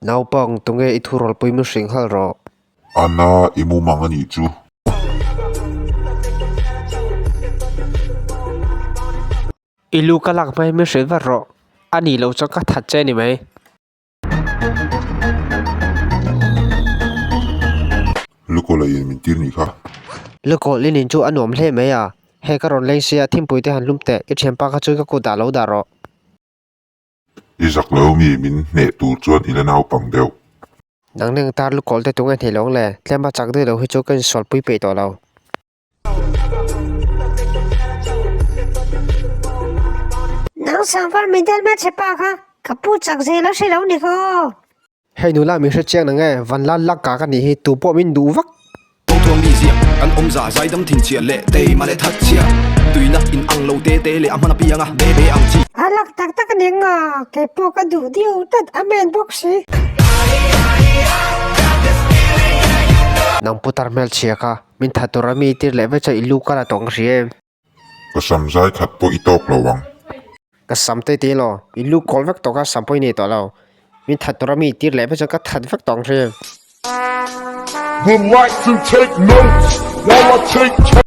Naupang, tunge i thurawlpui min hrilh nghal rawh. Anna, i mumang a nih chu. I lu ka lak hma hi min hrilh vat rawh. A nih loh chuan ka that che a ni mai. Lukawlh a in min tir nih kha. Lukawlh in in chu a nuam hle mai a. Hei ka rawn leng sia, thimpui te han hlum teh. I thianpa kha chu ka kut ah lo dah rawh. I zak lo mi min hneh tur chuan i la naupang deuh. Nang neng tar lukawl te tunge hneh lo ang le, tlem a chak deuh lo hi chu ka insualpui peih tawh lo. Nang sangvar medal hmelchhe pa kha ka pu chak zel a hre lo ni khaw aw. Hei nula min hre chiang nang e, Vanlal Lakka ka nih hi tu pawh min duh vak. Thawnthuam mi ziak kan awm za zaidam thin chhia leh teima leh that chhia tuina in ang lo te te leh a hman apiang a be be ang chi. A lak tak tak a ni nga, kei pawh ka duh diu tlat a men bawk si. Nang putar hmelchhia kha min that tur a mi tir leh vek chuan i lu ka la tawng hri em. Ka sam zai khat pawh i tawk lo ang. Ka sam te ti elaw, i lu kawl vek tawh kha sam pawh i nei tawh lo. Min that tur a mi tir leh vek chuan ka that vek tawh ang hrim. Would like to take notes while I take.